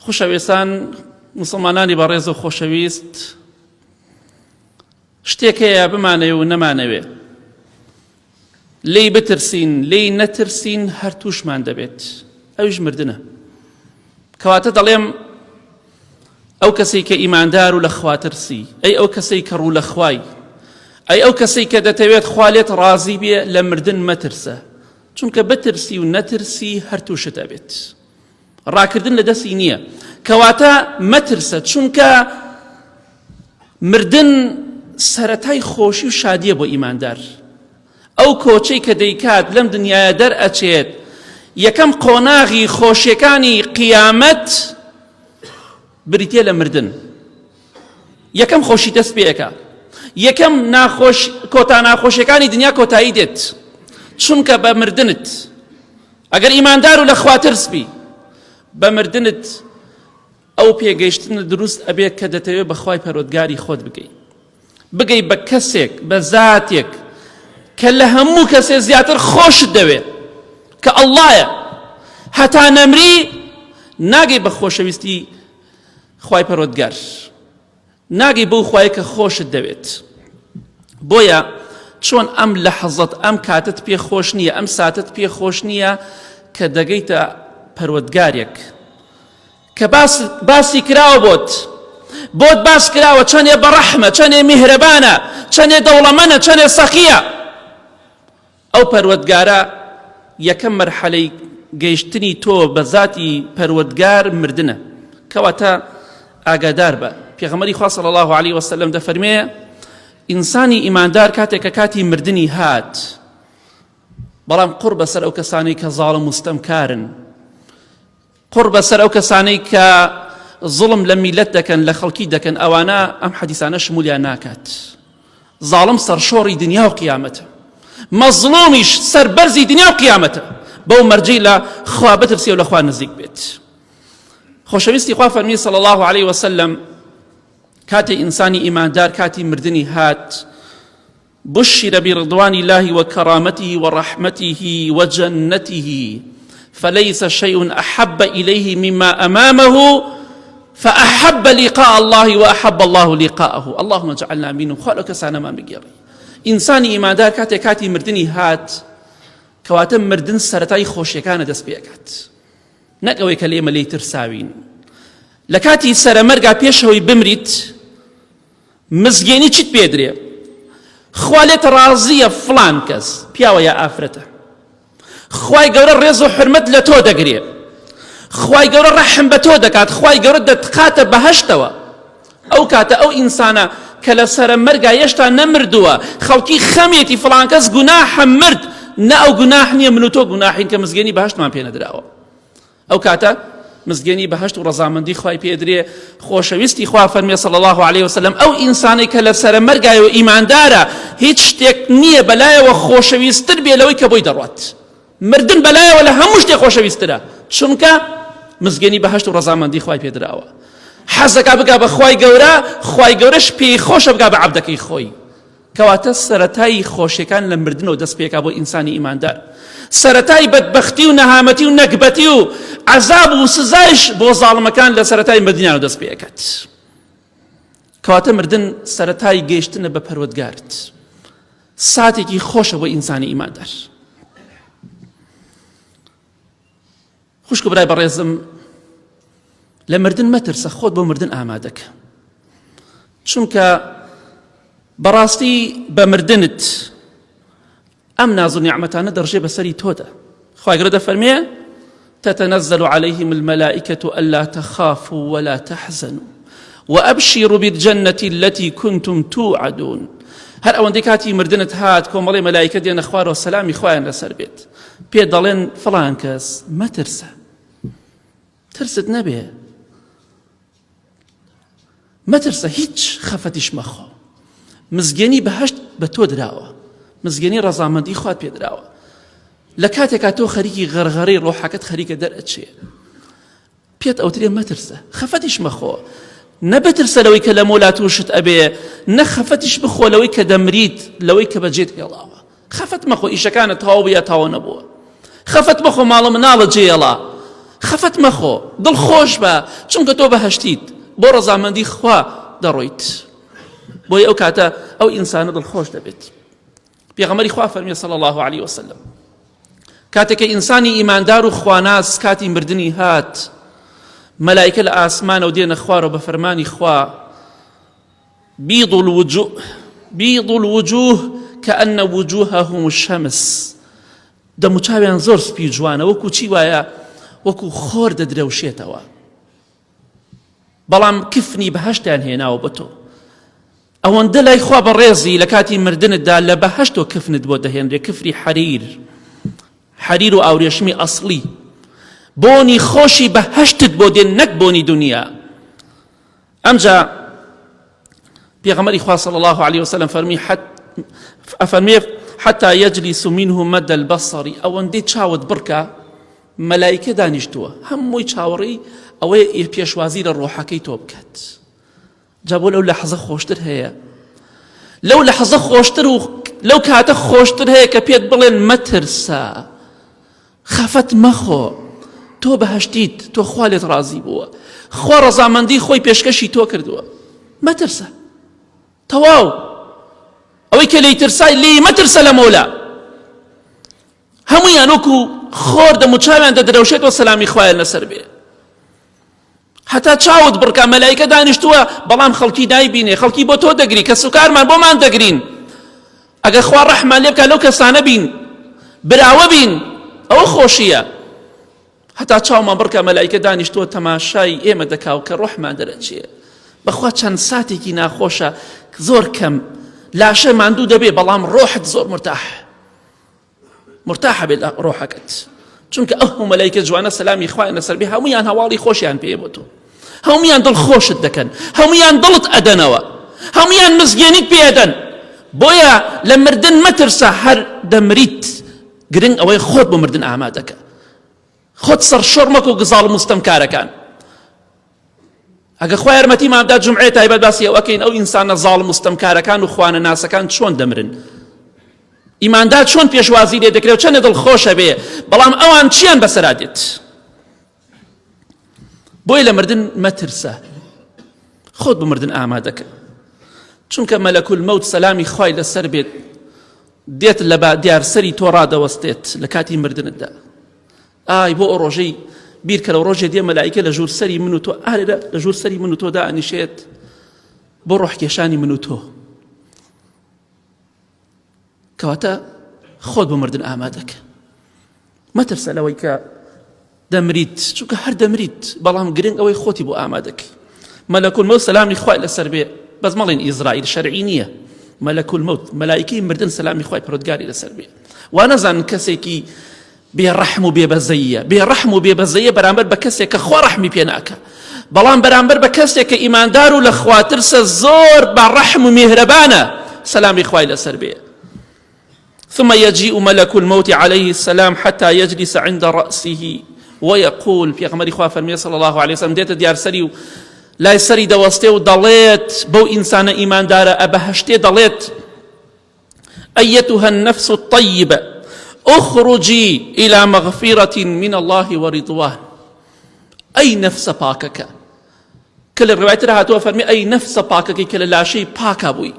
خوشەویستان مسلمانانی بەڕێز و خۆشەویست شتێک هەیە بمانەوێ و نەمانەوێ لێی بترسین لێی نەترسین هەر تووشمان دەبێت ئەویش مردنە کەواتە دەڵێم ئەو کەسەی کە ئیماندار و لە خواترسی ئەی ئەو کەسەی کە ڕوو لە خوای ئەی ئەو کەسەی کە دەتەوێت خوا لێت ڕازی بێ لە مردن مەترسە چونکە بترسی و نەترسی هەر تووشت ئەبێت ڕاکردن لە دەستی نییە کەواتە مەترسە چونکە مردن سەرەتای خۆشی و شادیە بۆ ئیماندار ئەو کۆچەی کە دەیکات لەم دنیاە دەرئەچێت یەکەم قۆناغی خۆشیەکانی قیامەت بریتە لە مردن یەکەم خۆشی دەست پێەکە یەکەم ناخۆش کۆتا ناخۆشیەکانی دنیا کۆتایی دێت چونکە بە مردنت ئەگەر ئیماندار و لە خواترس بی بە مردنت ئەو پێگەیشتنە دروست ئەبێت کە دەتەوێت بە خوای پەروەردگاری خۆت بگەی بگەی بە کەسێک بە زاتێک کە لە هەموو کەسێ زیاتر خۆشت دەوێت کە ئەڵڵایە هەتا نەمری ناگەی بە خۆشەویستی خوای پەروەردگار ناگەی بەو خوایە کە خۆشت دەوێت بۆیە چۆن ئەم لەحزەت ئەم کاتت پێ خۆش نییە ئەم ساتت پێ خۆش نییە کە دەگەیتە پەروەردگارێک کە باس باسی کراوە بۆت بۆت باس کراوە چەندێ بەڕەحمە چەندێ میهرەبانە چەندێ دەوڵەمەنە چەندێ سەخیە ئەو پەروەردگارە یەکەم مەرحەلەی گەیشتنی تۆ بە زاتی پەروەردگار مردنە کەواتە ئاگادار بە پێغەمبەری خوا صلی الله علیه وسلم دەفەرمێ ئینسانی ئیماندار کاتێک کە کاتی مردنی هات بەڵام قوڕ بەسەر ئەو کەسانەی کە زاڵم و ستەمکارن قوڕ بەسەر ئەو کەسانەی کە زوڵم لە میلەت دەکەن لە خەڵکی دەکەن ئەوانە ئەم حەدیسانە شمولیان ناکات زاڵم سەرشۆڕی دنیا و قیامەتە مەزڵومیش سەربەرزی دنیا و قیامەتە بەو مەرجەی لە خوا بترسێ و لە خوا نزیک بێت خۆشەویستی خوا فەرمی صلی الله عليه وسلم کاتێ ئینسانی ئیماندار کاتی مردنی هات بشر برضوان الله وكرامته ورحمته وجنته فليس شيء أحب إليه مما أمامه فأحب لقاء الله وأحب الله لقاءه اللهم اجعلنا منهم خوا لەو کەسانەمان بگێڕی ئینسانی ئیماندار کاتێک کاتی مردنی هات کەواتە مردن سەرەتای خۆشیەکانە دەست پێکات نەک ئەوەی کە لێمە لێی ترساوین لە کاتی سەرەمەرگا پێشەوەی بمریت مزگێنی چیت پێ درێ خوا لێت ڕازیە فڵان کەس پیاوە یا ئافرەتە خوای گەورە ڕێز و حرمەت لە تۆ دەگرێ خوای گەورە ڕەحم بە تۆ دەکات خوای گەورە دەتخاتە بەهەشتەوە ئەو کاتە ئەو ئینسانە کە لە سەرە مەرگا یەشتا نەمردووە خەڵکی خەمێتی فڵان کەس گوناحە مرد نە ئەو گوناح نییە من و تۆ گوناحین کە مزگێنی بەهەشتمان پێ نەدراوە ئەو کاتە مزگێنی بەهەشت و ڕەزامەندی خوای پێدرێ خۆشەویستی خوا فەرمی صلی الله علیه وسلم ئەو ئینسانەی کە لە سەرە مەرگای و ئیماندارە هیچ شتێک نییە بەلایەوە خۆشەویستتر بێ لەوەی کە بۆی دەڕوات مردن بەلایەوە لە هەموو شتێک خۆشەویسترە چونکە مزگێنی بەهەشت و ڕەزامەندی خوای پێدراوە حەزەکا بگا بە خوای گەورە خوای گەورەش پێی خۆشە بگا بە عەبدەکەی خۆی کەواتە سەرەتای خۆشیەکان لە مردنەوە دەست پێکا بۆ ئینسانی ئیماندار سەرەتای بەدبەختی و نەهامەتی و نەگبەتی و عەزاب و سزایش بۆ زاڵمەکان لە سەرەتای مردنیانەوە دەست پێکات کەواتە مردن سەرەتای گەیشتنە بە پەروەردگارت ساتێکی خۆشە بۆ ئینسانی ئیماندار خوشک و برای بەڕێزم لە مردن مەترسە خۆت بۆ مردن ئامادەکە چونکە بەڕاستی بە مردنت ئەم ناز و نیعمەتانە دەڕژێ بەسەری تۆدا خوای گەورە دەفەرمێ تتنزل عليهم الملائكة ألا تخافوا ولا تحزنوا وأبشروا بالجنة التي كنتم توعدون هەر ئەوەندەی کاتی مردنت هات کۆمەڵی مەلایکە دێنە خوارەوە سەلامی خوایان لەسەر بێت پێ دەڵێن فڵان کەس مەترسە ترست نەبێ مەترسە هیچ خەفەتیش مەخۆ مزگێنی بەهشت بە تۆ دراوە مزگێنی ڕەزامەندی خوات پێدراوە لە کاتێکا تۆ خەریکی غەرغەرەی ڕۆحەکەت خەریکە دەرئەچێ پێت ئەوترێ مەترسە خەفەتیش مەخۆ نە بترسە لەوەی کە لە مۆلا تووشت ئەبێ نە خەفەتیش بخۆ لەوەی کە دەمریت لەوەی کە بەجێت هێڵاوە خەفەت مەخۆ ئیشەکانت تەواو بوو یا تەواو نەبووە خەفەت مەخۆ ماڵە مناڵە جێڵا. خەفەت مەخۆ، دڵخۆش بە، چونکە تۆ بەهەشتیت، بۆ ڕەزامەندی خوا دەڕۆیت. بۆیە ئەو کاتە ئەو ئینسانە دڵخۆش دەبێت. پێغەمبەری خوا فەرمی صلی الله علیه وسلم کاتێک کە ئینسانی ئیماندار و خواناس کاتی مردنی هات مەلایکە لە ئاسمانەوە دێنە خوارەوە بە فەرمانی خوا بيض الوجوه بيض الوجوه كأن وجوههم الشمس دەموچاویان زۆر سپی جوانە وەکو چی وایە وەکو خۆر دەدرەوشێتەوە بەڵام کفنی بەهەشتیان هێناوە بە تۆ ئەوەندە لای خوا بەڕێزی لە کاتی مردنتدا لە بەهەشتۆ کفنت بۆ دەهێنرێ کفری حەریر حەریر و ئاورێشمی ئەسڵی بۆنی خۆشی بەهەشتت بۆ دێن نەک بۆنی دنیا ئەمجا پێغەمبەری خوا صلی الله علیه وسلم فەرمی حت ئەفەرمێ حتى يجلس منه مد البصر ئەوەندەی چاوت بڕکە مەلایکە دانیشتووە هەمووی چاوەڕێی ئەوەیە پێشوازی لە ڕۆحەکەی تۆ بکات جا بۆ لەو لەحزە خۆشتر هەیە لەو لەحزە خۆشتر و لەو کاتە خۆشتر هەیە کە پێت بڵێن مەترسە خەفەت مەخۆ تۆ بەهشتیت تۆ خوا لێت ڕازی بووە خوا ڕەزامەندی خۆی پێشکەشی تۆ کردووە مەترسە تەواو ئەوەی کە لێی ترسای لێی مەترسە لە مۆلا هەموویان وەکو خۆر دەموچاویان دەدرەوشێتەوە سەلامی خوایان لەسەر بێ هەتا چاوت بڕکا مەلایکە دانیشتووە بەڵام خەڵکی نایبینێ خەڵکی بۆ تۆ دەگری کە سوکارمان بۆمان دەگرین ئەگەر خوا ڕەحمان لێ بکا لەو کەسانە بین براوە بین ئەوە خۆشیە هەتا چاومان بڕکە مەلایکە دانیشتووە تەماشای ئێمە دەکا و کە ڕۆحمان دەرەچێ بەخوا چەند ساتێکی ناخۆشە زۆر کەم لاشە ماندوو دەبێ بەڵام ڕۆحت زۆر مرتاح مرتاحە بێت ڕۆحەکەت چونکە ئەو هەموو مەلایکە جوانە سەلامی خوایان لەسەر بێ هەمویان هەواڵی خۆشیان پێ بۆ تۆ هەمویان دڵ خۆشت دەکەن هەمویان دڵت ئەدەنەوە هەمویان مزگێنیت پێ ئەدەن بۆیە لە مردن مەترسە هەر دەمریت گرنگ ئەوەی خۆت بۆ مردن ئامادەکە خۆت سەرشۆڕ مەکە و گزاڵ مستەمکارەکان ئەگە خوا یارمەتیمان بدات جومعەیە تایبەت باسی ئەوە کەین ئەو ئینسانە زاڵم و ستەمکارەکان و خوانەناسەکان چۆن دەمرن ئیماندار چۆن پێشوازی لێ دەکرێت و چەندە دڵخۆشە بێ بەڵام ئەوان چیان بەسەرا دێت بۆیە لە مردن مەترسە خۆت بۆ مردن ئامادەکە چونکە مەلەکول مەوت سەلامی خوای لەسەر بێت دێت لە با دیار سەری تۆ ڕادەوەستێت لە کاتی مردنتدا ئای بۆ ئەو ڕۆژەی بیرکەرەوە ڕۆژێ دێ مەلایکە لە ژوور سەری من و تۆ ئارێرە لە ژوور سەری من و تۆ دانیشێت بۆ ڕۆحکێشانی من و تۆ کەواتە خۆت بۆ مردن ئامادەکە مەترسە لەوەی کە دەمریت چونکە هەر دەمریت بەڵام گرنگ ئەوەی خۆتی بۆ ئامادەکەی مەلەکول مەوت سەلامی خوای لەسەر بێ بەس مەڵێن ئیزرائیل شەرعی نییە مەلەکول مەوت مەلایکەی مردن سەلامی خوای پەروەردگاری لەسەر بێ وا نەزانن کەسێکی بێ ڕەحم و بێ بەزەییە بێ ڕەحم و بێ بەزەیە بەرامبەر بە کەسێک کە خوا ڕەحمی پێ ناکە بەڵام بەرامبەر بە کەسێک کە ئیماندار و لە خواترسە زۆر بە ڕەحم و میهرەبانە سەلامی خوای لەسەر بێ ثم يجيء ملك الموت عليه السلام حتى يجلس عند رأسه ويقول پێغەمبەری خوا فەرمی صلی الله عليه وسلم دێتە دیار سەری و لای سەری دەوەستێ و دەڵێت بەو ئینسانە ئیماندارە ئەبەهشتێ دەڵێت أيتها النفس الطيبة اخرجي إلى مغفرة من الله ورضوان أي نفس پاکەکە کە لە ڕوایەترا هاتووە فەرمی ئەی نەفسە پاکەکەی کە لە لاشەی پاکا بووی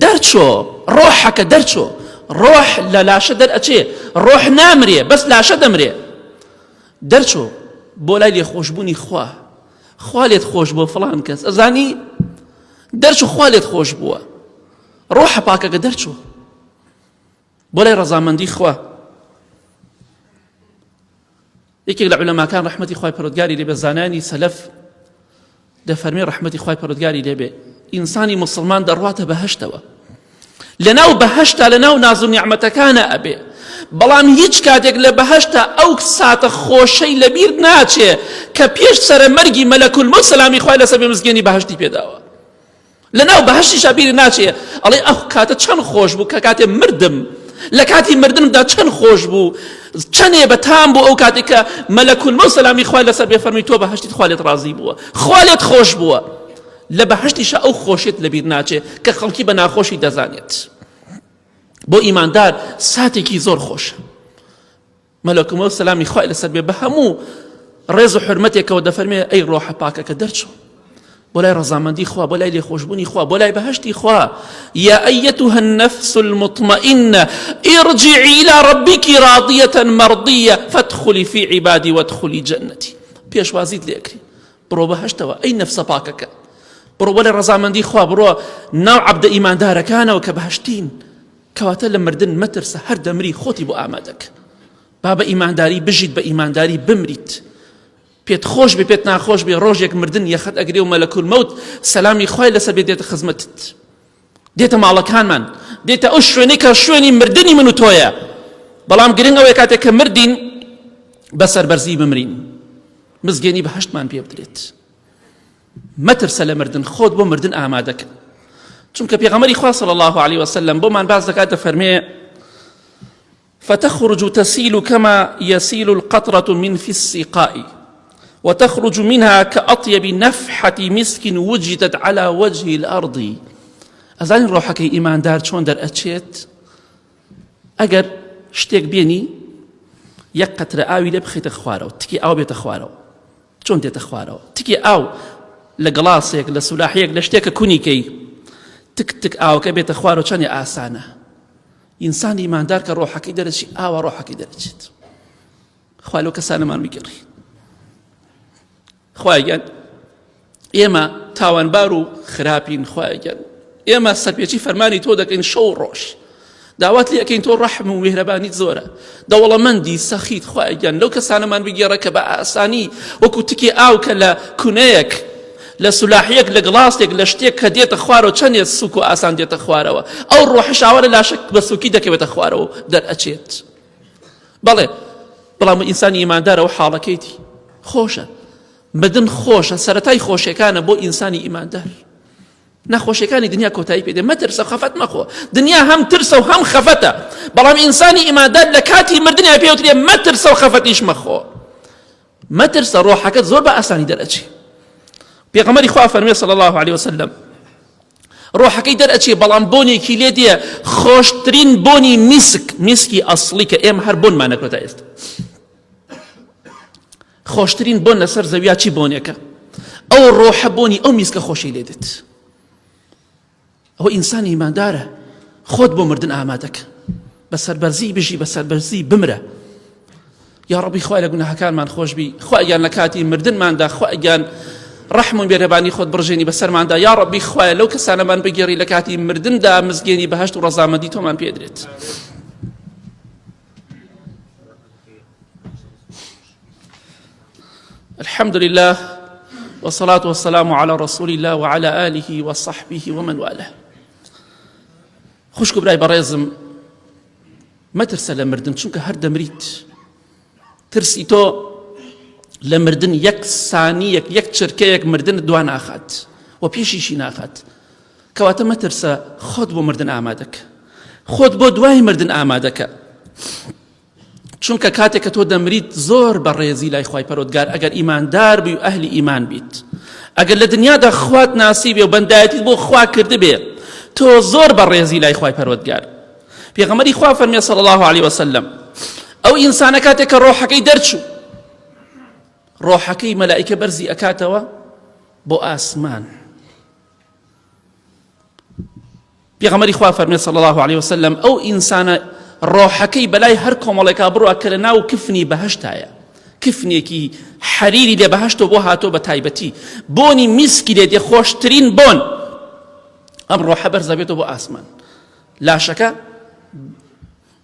دەرچۆ ڕۆحەکە دەرچۆ ڕۆح لە لاشە دەرئەچێ ڕۆح نامرێ بەس لاشە دەمرێ دەرچۆ بۆ لای لێخۆشبوونی خوا خوا لێت خۆش بووە فڵان کەس ئەزانی دەرچوو خوا لێت خۆش بووە ڕۆحە پاکەکە دەرچوو بۆ لای ڕەزامەندی خوا یەکێک لە عولەماکان ڕەحمەتی خوای پەروەردگاری لێ بێ زانایانی سەلەف دەفەرمێ ڕەحمەتی خوای پەروەردگاری لێ بێ ئینسانی موسڵمان دەڕواتە بەهەشتەوە لەناو بەهەشتا لەناو ناز و نیعمەتەکانە ئەبێ بەڵام هیچ کاتێک لە بەهەشتا ئەو ساتە خۆشەی لەبیر ناچێ کە پێش سەرە مەرگی مەلەکول مەوت سەلامی خوای لەسەر بێ مزگێنی بەهەشتی پێداوە لەناو بەهەشتیشا بیری ناچێ ئەڵێ ئەو کاتە چەند خۆش بوو کە کاتێ مردم لە کاتی مردنمدا چەند خۆش بوو چەندێ بەتام بوو ئەو کاتێک کە مەلەکول مەوت سەلامی خوای لەسەر بێ فەرمی تۆ بەهەشتیت خوا لێت ڕازی بووە خوا لێت خۆش بووە لە بەهەشتیشا ئەو خۆشیت لەبیر ناچێ کە خەڵکی بە ناخۆشی دەزانێت بۆ ئیماندار ساتێکی زۆر خۆشە مەلەکومەوت سەلامی خوای لەسەر بێ بە هەموو. ڕێز و حرمەتێکەوە دەفەرمێ ئەی ڕۆحە پاکەکە دەرچۆ بۆ لای ڕەزامەندی خوا بۆ لای لێخۆشبوونی خوا بۆ لای بەهشتی خوا یا أيتها النفس المطمئنة ارجعي إلى ربك راضية مرضية فادخلي في عبادي وادخلي جنتي پێشوازیت لێکری بڕۆ بەهشتەوە ئەی نەفسە پاکەکە بڕۆ بۆ لای ڕەزامەندی خوا بڕۆ ناو عەبدە ئیماندارەکانەوە کە بەهشتین کەواتە لە مردن مەترسە هەر دەمری خۆتی بۆ ئامادەکە با بە ئیمانداری بژیت بە ئیمانداری بمریت پێت خۆش بێ پێت ناخۆش بێ ڕۆژێک مردن یەخەت ئەگرێ و مەلەکول مەوت سەلامی خوای لەسەر بێ دێتە خزمەتت دێتە ماڵەکانمان دێتە ئەو شوێنەی کە شوێنی مردنی من و تۆیە بەڵام گرنگ ئەوەیە کاتێک کە مردین بە سەربەرزی بمرین مزگێنی بەهەشتمان پێ بدرێت مەترسە لە مردن خۆت بۆ مردن ئامادەکە چونکە پێغەمبەری خوا صلی الله علیه وسلم بۆمان باس دەکات دەفەرمێ فتخرج تسيل كما يسيل القطرة من في السقاء وتخرج منها كأطيب نفحة مسك وجدت على وجه الأرض ئەزانی ڕۆحەکەی ئیماندار چۆن دەرئەچێت ئەگەر شتێک بێنی یەک قەترە ئاوی لێ بخیتە خوارەوە تکی ئاو بێتە خوارەوە چۆن دێتە خوارەوە تکی ئاو لە گڵاسێک لە سولاحیەک لە شتێکە کونیکەی تک تک ئاوەکە بێتە خوارەوە چەندێ ئاسانە ئینسانی ئیماندار کە ڕۆحەکەی دەرەچی ئاوا ڕۆحەکەی دەرەچێت خوا لەو کەسانەمان بگەڕی خوایە گیان ئێمە تاوانبار و خراپین خوایە گیان ئێمە سەرپێچی فەرمانی تۆ دەکەین شەو ڕۆژ داوات لێ ئەکەین تۆ ڕەحم و میهرەبانیت زۆرە دەوڵەمەندی سەخیت خوایە گیان لەو کەسانەمان بگێڕە کە بە ئاسانی وەکو تکی ئاو کە لە کونەیەک لە سولاحیەک لە گڵاسێک لە شتێک کە دێتە خوارەوە چەندێ سوک و ئاسان دێتە خوارەوە ئەو ڕۆحشاوە لە لاشە بە سوکی دەکەوێتە خوارەوە دەرئەچێت بەڵێ بەڵام ئینسانی ئیماندارە و حاڵەکەیتی خۆشە مردن خۆشە سەتای خۆشیەکانە بۆ ئینسانی ئیماندار نەخۆشیەکانی دنیا کۆتایی پێدێ مەترسە خەفەت مەخۆ دنیا هەم ترسە و هەم خەفەتە بەڵام ئینسانی ئیماندار لە کاتی مردنیا پێوترێ مەترسە و خەفەتیش مەخۆ مەترسە ڕۆحەکەت زۆر بە ئاسانی دەرئەچێ پێغەمبەری خوا فەرموێ صلی الله علیه وسلم ڕۆحەکەی دەرئەچێ بەڵام بۆنێکی لێ دێ خۆشترین بۆنی میسک میسکی ئەسڵی کە ئێمە هەر بۆنمان نەکرۆ تا ئێستا خۆشترین بۆن لەسەر زەویا چی بۆنێکە ئەو ڕۆحە بۆنی ئەو میسکە خۆشی لێ دێت ئەوە ئینسانی ئیماندارە خۆت بۆ مردن ئامادەکە بە سەربەرزی بژی بە سەربەرزی بمرە یا ڕەبی خوای لە گوناهەکانمان خۆشبی خوای گیان لە کاتی مردنماندا خوای گیان ڕەحم و بێرەبانی خۆت بڕژێنی بەسەرماندا یا ڕەبی خوایە لەو کەسانەمان بگێڕی لە کاتی مردندا مزگێنی بەهشت و ڕەزامەندی تۆمان پێدرێت. الحمد لله والصلاة والسلام على رسول الله وعلى آله وصحبه ومن والاه خوشک و برای بەڕێزم مەترسە لە مردن چونکە هەر دەمریت ترسی تۆ لە مردن یەک سانیەک یەک چرکەیەک مردن دوا ناخات و پێشیشی ناخات کەواتە مەترسە خۆت بۆ مردن ئامادەکە خۆت بۆ دوای مردن ئامادەکە چونکە کاتێک کە تۆ دەمریت زۆر بە ڕێزی لای خوای پەرۆدگار ئەگەر ئیماندار بی و ئەهلی ئیمان بیت ئەگەر لە دنیادا خوات ناسی بێ و بەندایەتیت بۆ خوا کردبێ تۆ زۆر بە ڕێزی لای خوای پەرۆدگار پێغەمبەری خوا فەرمی صلی الله علیه وسلم ئەو ئینسانە کاتێک کە ڕۆحەکەی دەرچوو ڕۆحەکەی مەلائیکە بەرزی ئەکاتەوە بۆ ئاسمان پێغەمبەری خوا فەرمێ صلی الله علیه وسلم ئەو ئینسانە ڕۆحەکەی بەلای هەر کۆمەڵێکا بڕوا کە لە ناو کفنی بەهەشتایە کفنێکی حەریری لێ بەهەشتۆ بۆ هاتۆ بە تایبەتی بۆنی میسکی لێ دێ خۆشترین بۆن ئەم ڕۆحە بەرزە بێتەوە بۆ ئاسمان لاشەکە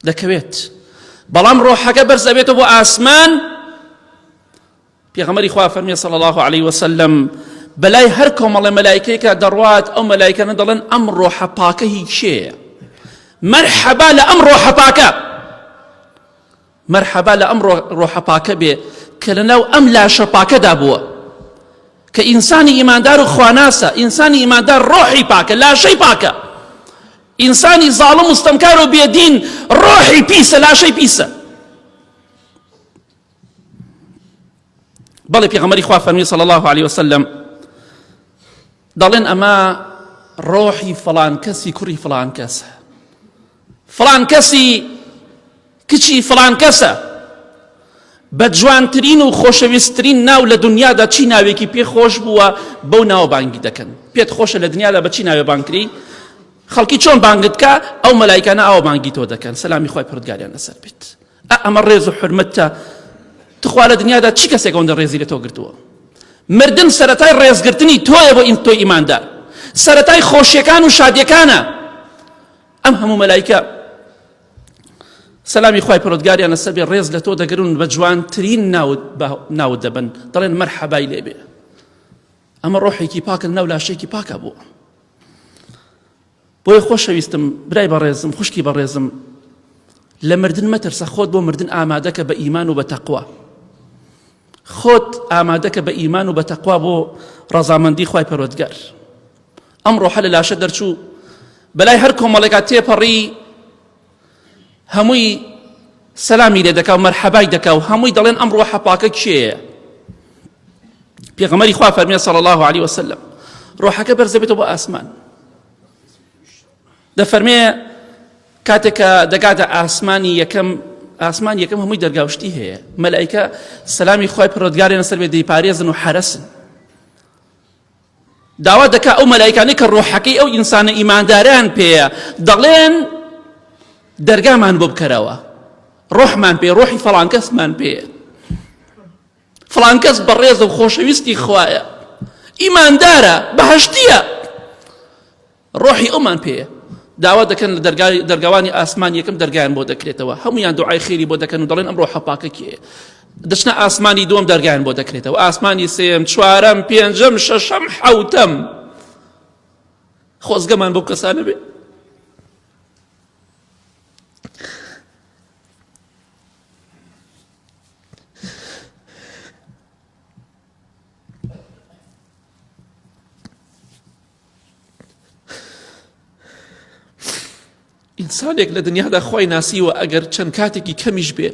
دەکەوێت بەڵام ڕۆحەکە بەرز ئەبێتەوە بۆ ئاسمان پێغەمبەری خوا فەرمی صلی الله علیه وسلم بەلای هەر کۆمەڵە مەلایکەیەکە دەڕوات ئەو مەلایکانە دەڵێن ئەم ڕۆحە پاکە هی کێیە مەرحەبا لە ئەم ڕۆحە پاکە مەرحەبا لە ئەم ڕۆحە پاکە بێ کە لەناو ئەم لاشە پاکەدا بووە کە ئینسانی ئیماندار و خواناسە ئینسانی ئیماندار ڕۆحی پاکە لاشەی پاکە ئینسانی زاڵم و ستەمکار و بێدین ڕۆحی پیسە لاشەی پیسە بەڵێ پێغەمبەری خوا فەرمی صلی الله علیه وسلم دەڵێن ئەمە ڕۆحی فڵان کەسی کوڕی فڵان کەسە فڵان کەسی کچی فڵان کەسە. بە جوانترین و خۆشەویستترین ناو لە دنیادا چی ناوێکی پێ خۆش بووە بەو ناوە بانگی دەکەن. پێت خۆشە لە دنیادا بە چی ناوێ بانگ کری؟ خەڵکی چۆن بانگت کا ئەو مەلایکانە ئاوا بانگی تۆ دەکەن سەلامی خوای پەروەردگاریان لەسەر بێت. ئە ئەمە ڕێز و حورمەتە تخوا لە دنیادا چی کەسێک ئەوەندە ڕێزی لە تۆ گرتووە؟ مردن سەرەتای ڕێزگرتنی تۆیە بۆ تۆی ئیماندار سەرەتای خۆشیەکان و شادیەکانە ئەم هەموو مەلایکە سەلامی خوای پەروەردگاریان لەسەر بێ ڕێز لە تۆ دەگرن بە جوانترین ناوت ناوت دەبن دەڵێن مەرحەبای لێ بێ ئەمە ڕۆحێکی پاکە ناو لاشێکی پاکە بوو بۆیە خۆشەویستم برای بەڕێزم خوشکی بەڕێزم لە مردن مەترسە خۆت بۆ مردن ئامادەکە بە ئیمان و بە تەقوا خۆت ئامادەکە بە ئیمان و بە تەقوا بۆ ڕەزامەندی خوای پەروەردگار ئەم ڕۆحە لە لاشە دەرچوو بەلای هەر کۆمەڵێکا تێپەڕی هەمووی سەلامی لێ دەکا و مەرحەبای دەکا و هەمووی دەڵێن ئەم ڕۆحە پاکە کێیە پێغەمبەری خوا فەرمیێ صلی الله علیه وسلم ڕۆحەکە بەرز دەبێتەوە بۆ ئاسمان دەفەرمێ کاتێک کە دەگاتە ئاسمانی یەکەم ئاسمان یەکەم هەمووی دەرگاوشتی هەیە مەلایکە سەلامی خوای پەروەردگاریان لەسەر بێ دەیپارێزن و حەرەسن داوا دەکا ئەو مەلایکانەی کە ڕۆحەکەی ئەو ئینسانە ئیماندارەیان پێیە دەڵێن دەرگامان بۆ بکەرەوە ڕۆحمان پێ ڕۆحی فەڵان کەسمان پێیە فڵان کەس بەڕێزە و خۆشەویستی خوایە ئیماندارە بەهەشتیە ڕۆحی ئەومان پێیە داوا دەکەن لە دەرگاوانی ئاسمان یەکەم دەرگایان بۆ دەکرێتەوە هەمویان دوعای خێری بۆ دەکەن و دەڵێن ئەم ڕۆحە پاکە کێیە دەچنە ئاسمانی دووەم دەرگایان بۆ دەکرێتەوە ئاسمانی سێم چوارەم پێنجەم شەشەم حەوتەم خۆزگەمان بۆ کەسانە بێ ئینسانێک لە دنیادا خۆی ناسیوە ئەگەر چەند کاتێکی کەمیش بێ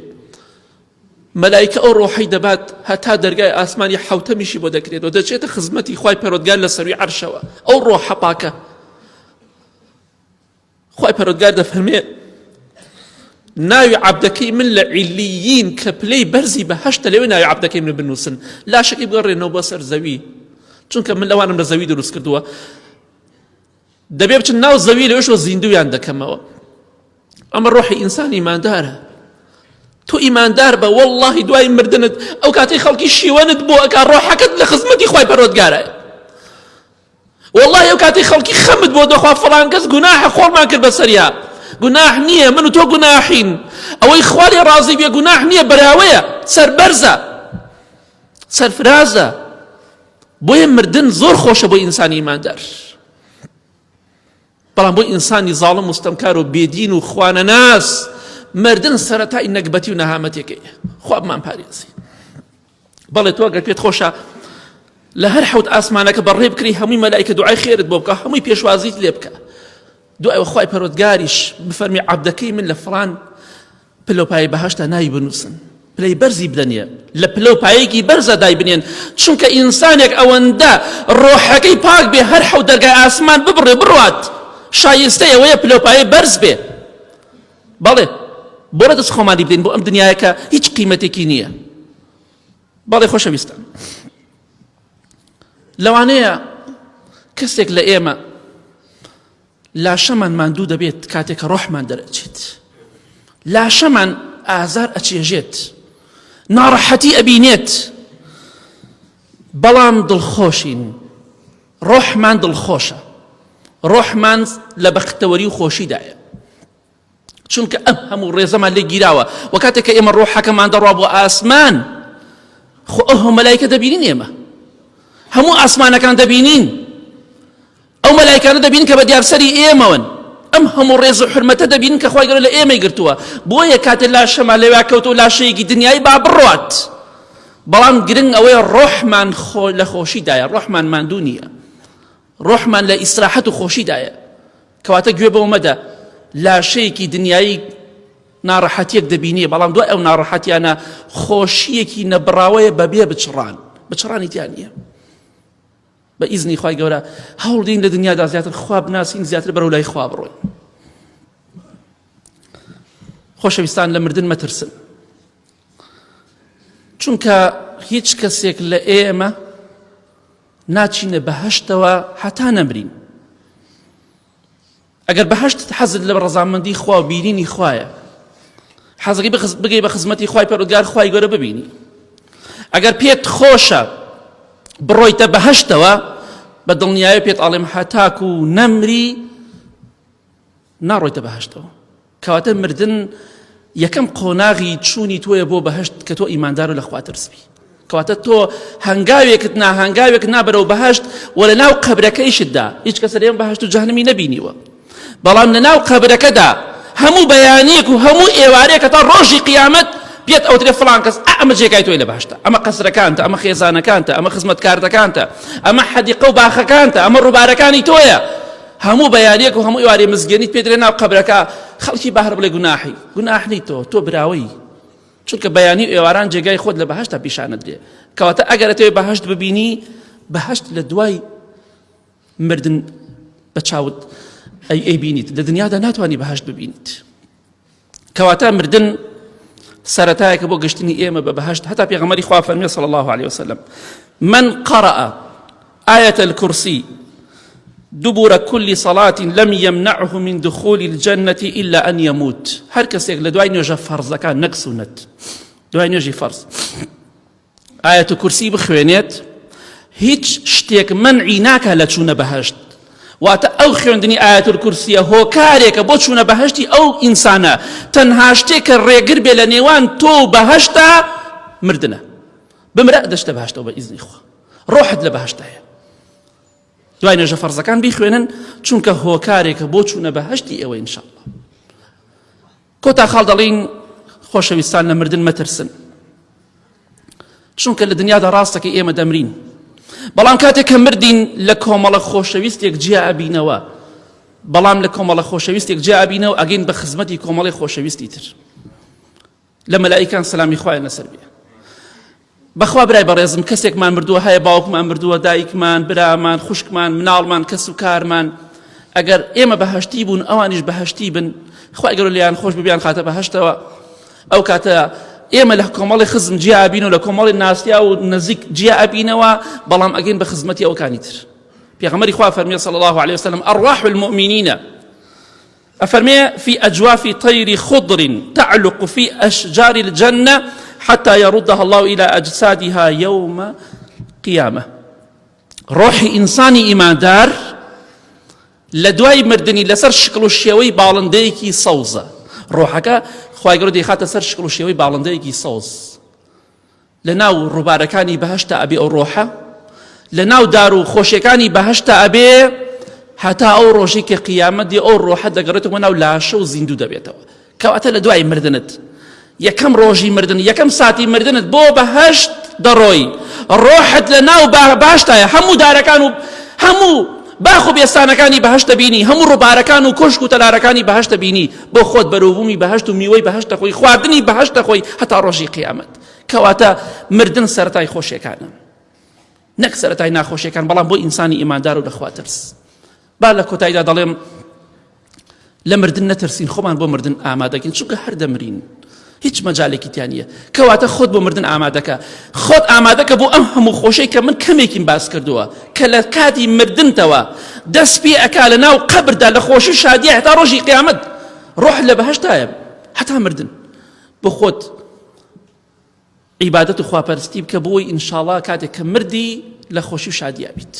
مەلایکە ئەو ڕۆحی دەبات هەتا دەرگای ئاسمانی حوتەمیشی بۆ دەکرێت و دەچێتە خزمەتی خوای پەرۆدگار لە سەروی عەرشەوە ئەو ڕۆحە پاکە خوای پەروەردگار دەفەرمێ ناوی عەبدەکەی من لە عیلیین کە پلەی بەرزی بەهەشتە لەوێ ناوی عەبدەکەی من بنووسن لاشەکەی بگەڕێنەوە بۆ سەر زەوی چونکە من لەوانم لە زەوی دروست کردووە دەبێ بچن ناو زەوی لەوێشەوە زیندویان دەکەمەوە ئەمە ڕۆحی ئینسان ئیماندارە تۆ ئیماندار بە واللهی دوای مردنت ئەو کاتەی خەڵکی شیوەنت بۆ ئەکا ڕۆحەکەت لە خزمەتی خوای پەروەردگارە وەڵاهی ئەو کاتەی خەڵکی خەمت بۆ دەخوا فڵان کەس گوناحە خۆڵمان کرد بەسەریا گوناح نییە من و تۆ گوناحین ئەوەی خوا لێ ڕازی بێ گوناح نییە بەراوەیە سەربەرزە سەرفرازە بۆیە مردن زۆر خۆشە بۆ ئینسانی ئیماندار بەڵام بۆ ئینسانی زاڵم و ستەمکار و بێدین و خوانەناس مردن سەرەتای نەگبەتی و نەهامەتێکەیە خوا بمان پارێزی بەڵێ تۆ گەر پێت خۆشە لە هەر حوت ئاسمانەکە بەڕێ بکری هەمووی مەلایکە دوعای خێرت بۆ بکە هەمووی پێشوازیت لێ بکە دوای خوای پەروەردگاریش بفەرمی عەبدەکەی من لە فڵان پلە و پایەی بەهەشتا ناوی بنووسن پلەی بەرزی بدەنێ لە پلە و پایەکی بەرزە دایبنێن چونکە ئینسانێک ئەوەندە ڕۆحەکەی پاک بێ هەر حەوت دەرگای ئاسمان ببڕێ بڕوات شایستەی ئەوەیە پلە و پایەی بەرز بێ بەڵێ بۆ لە دەست خۆمانی بدەین بۆ ئەم دنیایەکە هیچ قیمەتێکی نییە بەڵێ خۆشەویستان لەوانەیە کەسێک لە ئێمە لاشەمان ماندوو دەبێت کاتێک کە ڕۆحمان دەرەچێت لاشەمان ئازار ئەچێژێت ناڕەحەتی ئەبینێت بەڵام دڵخۆشین ڕۆحمان دڵخۆشە ڕۆحمان لە بەختەوەری و خۆشیدایە چونکە ئەم هەموو ڕێزەمان لێ گیراوە و کاتێک کە ئێمە ڕۆحەکەمان دەڕوا بۆ ئاسمان خۆ ئەو هەموو مەلایکە دەبینین ئێمە هەموو ئاسمانەکان دەبینین ئەو مەلایکانە دەبینن کە بە دیارسەری ئێمەوەن ئەم هەموو ڕێز و حرمەتە دەبینن کە خوای گەورە لە ئێمەی گرتووە بۆیە کاتێ لاشەمان لەویا کەوتەوە لاشەیەکی دنیایی با بڕوات بەڵام گرنگ ئەوەیە ڕۆحمان خۆ لە خۆشیدایە ڕۆحمان ماندوو نییە ڕۆحمان لە ئیسراحەت و خۆشیدایە کەواتە گوێ بەوە مەدە لاشەیەکی دنیایی ناڕەحەتیەک دەبینی بەڵام دوای ئەو ناڕەحەتیانە خۆشیەکی نەبڕاوەیە بەبێ بچڕان بچڕانی تیا نییە بە ئیزنی خوای گەورە هەوڵدین لە دنیادا زیاتر خوا بناسین زیاتر بەرەو لای خوا بڕۆین خۆشەویستان لە مردن مەترسن. چونکە هیچ کەسێک لە ئێمە ناچینە بەهشتەوە هەتا نەمرین. ئەگەر بەهەشتت حەزت لە ڕەزامەندی خوا و بینینی خوایە حەزەکەی بگەی بە خزمەتی خوای پەروەردگار خوای گەورە ببینی ئەگەر پێت خۆشە بڕۆیتە بەهەشتەوە بە دڵنیایی پێت ئەڵێم هەتاکو نەمری ناڕۆیتە بەهەشتەوە کەواتە مردن یەکەم قۆناغی چوونی تۆیە بۆ بەهشت کە تۆ ئیماندار و لە خوا ترسبی کەواتە تۆ هەنگاوێکت نا هەنگاوێک نا بەرەو بەهشت و لە ناو قەبرەکەیشتدا هیچ کەس لێم بەهشت و جەهنمی نەبینیوە بەڵام لە ناو قەبرەکەدا هەموو بەیانیەک و هەموو ئێوارەیەک تا ڕۆژی قیامەت پێت ئەوترێ فڵان کەس ئەمە جێگای تۆی لە بەهشتە ئەمە قەسرەکانتە ئەمە خێزانەکانتە ئەمە خزمەتکاردەکانتە ئەمە حەدیقە و باخەکانتە ئەمە ڕووبارەکانی تۆیە هەموو بەیانیەک و هەموو ئێوارێ مزگێنیت پێ درێ ناو قەبرەکە خەڵکی بەهر بڵێ گوناحی گوناح نی تۆ تۆ براوەی چونکە بەیانی و ئێواران جێگای خۆت لە بەهشتا پیشانت دێ کەواتە ئەگەر ئەتەوێ بەهشت ببینی بەهشت لە دوای مردن بە چاوت ئەی ئەیبینیت لە دنیادا ناتوانانی بەهشت ببینیت کەواتە مردن سەرەتایەکە بۆ گەشتنی ئێمە بە بەهشت هەتا پێغەمبەری خوا فەرمی صلی الله علیه وسلم من قرأ آية الكرسي دبر كل صلاة لم يمنعه من دخول الجنة إلا أن يموت هەر کەسێک لە دوای نوێژە فەرزەکان نەک سونەت دوای نوێژی فەرز ئایەت کورسی بخوێنێت هیچ شتێک مەنعی ناکە لە چوونە بەهشت واتە ئەو خوێندنی ئاەت کورسیە هۆکارێکە بۆ چوونە بەهشتی ئەو ئینسانە تەنها شتێک کە ڕێگر بێ لە نێوان تۆ و بەهشتا مردنە بمرە دەشتە بەهشتەوە بە ئیزنی خوا ڕۆحت لە بەهشتایە دوای نوێژە فەرزەکان بیخوێنن چونکە هۆکارێکە بۆ چوونە بەهشتی ئێوە ئینشاءاللە کۆتا خاڵ دەڵین خۆشەویستان لە مردن مەترسن چونکە لە دنیادا ڕاستەکە ئێمە دەمرین بەڵام کاتێک کە مردین لە کۆمەڵە خۆشەویستێک جیا ئەبینەوە بەڵام لە کۆمەڵە خۆشەویستێک جیا ئەبینەوە ئەگەین بە خزمەتی کۆمەڵی خۆشەویستی تر لە مەلائیکان سەلامی خوایان لەسەر بێ بەخوا برای بەڕێزم کەسێکمان مردووە هەیە باوکمان مردووە دایکمان برامان خوشکمان مناڵمان کەس و کارمان ئەگەر ئێمە بەهشتی بوون ئەوانیش بەهشتی بن خوای گەورە لێیان خۆش ببیان خاتە بەهشتەوە ئەو کاتە ئێمە لە کۆمەڵی خزم جیا ئەبین و لە کۆمەڵی ناسیا و نزیک جیا ئەبینەوە بەڵام ئەگەین بە خزمەتی ئەوکانی تر پێغەمبەری خوا فەرمی صلی الله عليه وسلم أرواح المؤمنین ئەفەرمێ، فی اجواف طیر خضر تعلق فی اشجار الجنە حتی یردها اللە الی اجسادها یوم قیامە. ڕۆحی ئینسانی ئیماندار لە دوای مردنی لەسەر شکڵ و شێوەی باڵندەیەکی سەوزە ڕۆحەکە خوای گەورە دەیخاتە سەر شکڵ و شێوەی باڵندەیەکی سەوز لە ناو ڕووبارەکانی بەهەشتا ئەبێ ئەو ڕۆحە لە ناو دار و خۆشیەکانی بەهەشتا ئەبێ هەتا ئەو ڕۆژەی کە قیامەت دێ ئەو ڕۆحە دەگەڕێتەوە ناو لاشە و زیندوو دەبێتەوە کەواتە لە دوای مردنت یەکەم ڕۆژی مردن یەکەم ساتی مردنت بۆ بەهەشت دەڕۆی ڕۆحت لە ناو باشتایە هەموو دارەکان و هەموو باخ و بێستانەکانی بەهەشتە بینی هەموو ڕووبارەکان و کۆشک و تەلارەکانی بەهەشتە بینی بۆ خۆت بەرەوبوومی بەهەشت و میوەی بەهەشت دەخۆی خواردنی بەهەشت دەخۆی هەتا ڕۆژی قیامەت کەواتە مردن سەرەتای خۆشیەکانە نەک سەرەتای ناخۆشیەکان بەڵام بۆ ئینسانی ئیماندار و لەخوا ترس با لە کۆتاییدا دەڵێم لە مردن نەترسین خۆمان بۆ مردن ئامادەکەین چونکە هەر دەمرین هیچ مەجالێکی تیا نییە کەواتە خۆت بۆ مردن ئامادەکە خۆت ئامادەکە بۆ ئەم هەموو خۆشەی کە من کەمێکیم باس کردووە کە لە کاتی مردنتەوە دەست پێ ئەکا لە ناو قەبردا لە خۆشی و شادیە هەتا ڕۆژی قیامەت ڕۆح لە بەهەشتایە هەتا مردن بۆ خۆت عیبادەت و خواپەرستی بکە بۆی ئینشاڵا کاتێک کە مردی لە خۆشی و شادیا بیت.